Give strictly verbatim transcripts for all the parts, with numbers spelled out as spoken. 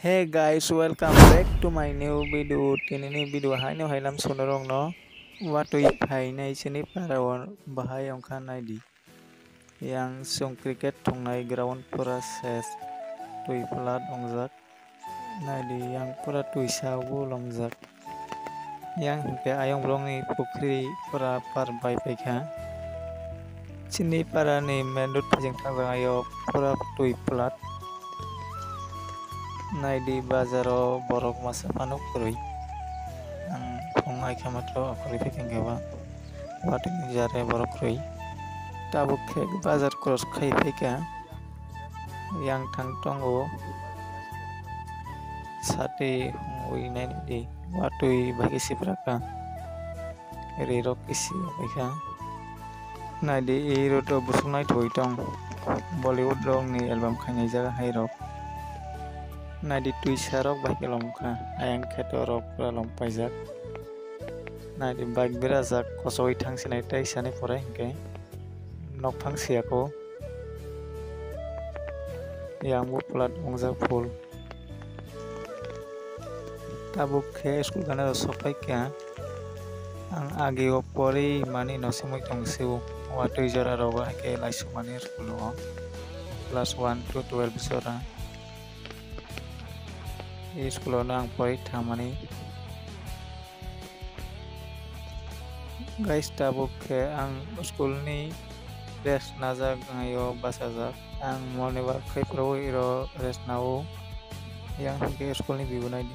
Hey guys, welcome back to my new video. Tinini video haino hailam sunorokno watwi phainai chini para o bahai ongkha naidi. Yang chwng cricket thungnai ground pura ses, twi plat ongjak. Naidi yang pura twisa bo lomjak. Yang hinkhe ayang borokni pukhri pura par bai paikha. Chini parani main road phajing thangjaga o pura twi plat. Naidi bazaro borok masa phano kwrwi. Ang phung aikha matro akhorwi phaikha hinkhe ba watwi ni jare borok kwrwi. Tabuk khe bazar cross khai phaikha. Yang thang tongo. Sati hwnwi naidi watwi bai khe sipra kha. Rirok kisi bai kha. Naidi e road o busuk naithoi tong. Bollywood rokni album khainai jaga hai rok. Naidi twisa rok bai khe lom kha. Ayang kheto rok pura lom paijak. Naidi bike berajak kochoi thang sinai tei sani pore hinkhe nokphang siyako. Yang bo plat ongjak full. Tabuk khe school gana rok sok pai kha. Ang agi o pori mani no sumui tong sio. Watwi jora rogo hai khe lai sumani school o class one to twelve jora. E school o no ang pori thangmani. Guys, tabuk khe ang school ni rest najak, ang yo bachajak. Ang morning walk khai phuru iro rest nao. Yang hinkhe school ni view naidi.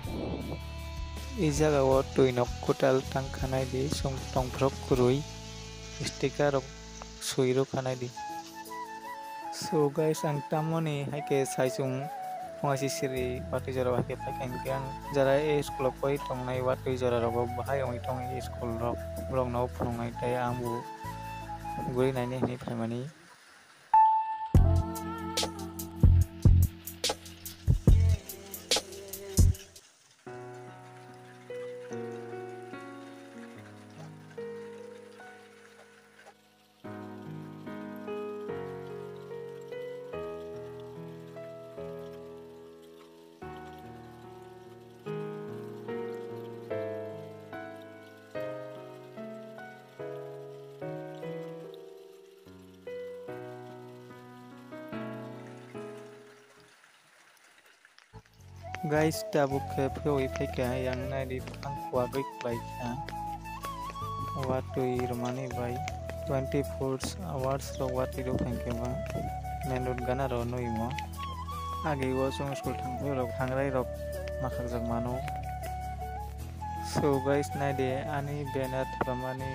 E jaga o twi nok kwtal tang kha naidi, chwng tongphuru kwrwi sticker rok swi rw kha naidi. So guys, ang tamoni hai khe saichung phungaisi siri watwi jora hai khe phaikha hinkhe ang jara e school o koi tongnai watwi jora rogo bahai wngwi tong e school rok, borok no phunuknai tei ang bo guri naini hinwi phaimani. Guys, tabuk khe phiyogwi phaikha, yang naidi buphang kuagwi kwlaikha. Watwi rwmani bai twenty four hours rok watwi rw phaikhe ba main road gana rw nwi mo. Agi o chwng school thangphuru rok hangrai rok makhakjak mano. So guys, naidi ani banner thwrwmani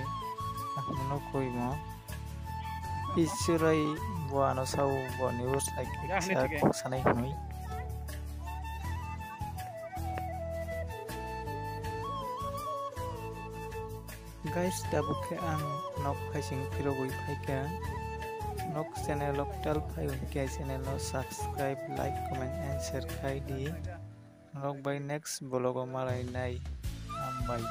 ang nukwi mo. Isurai bo ano sao bo ni bwsai kisa kok sanai hwnwi. Guys, tabuk khe ang nok phaising phirogwi phaikha. Nok channel o kwtal phai hwnkhe channel no subscribe, like, comment and share khai di. Nok bai next vlog o malai nai. Hambai.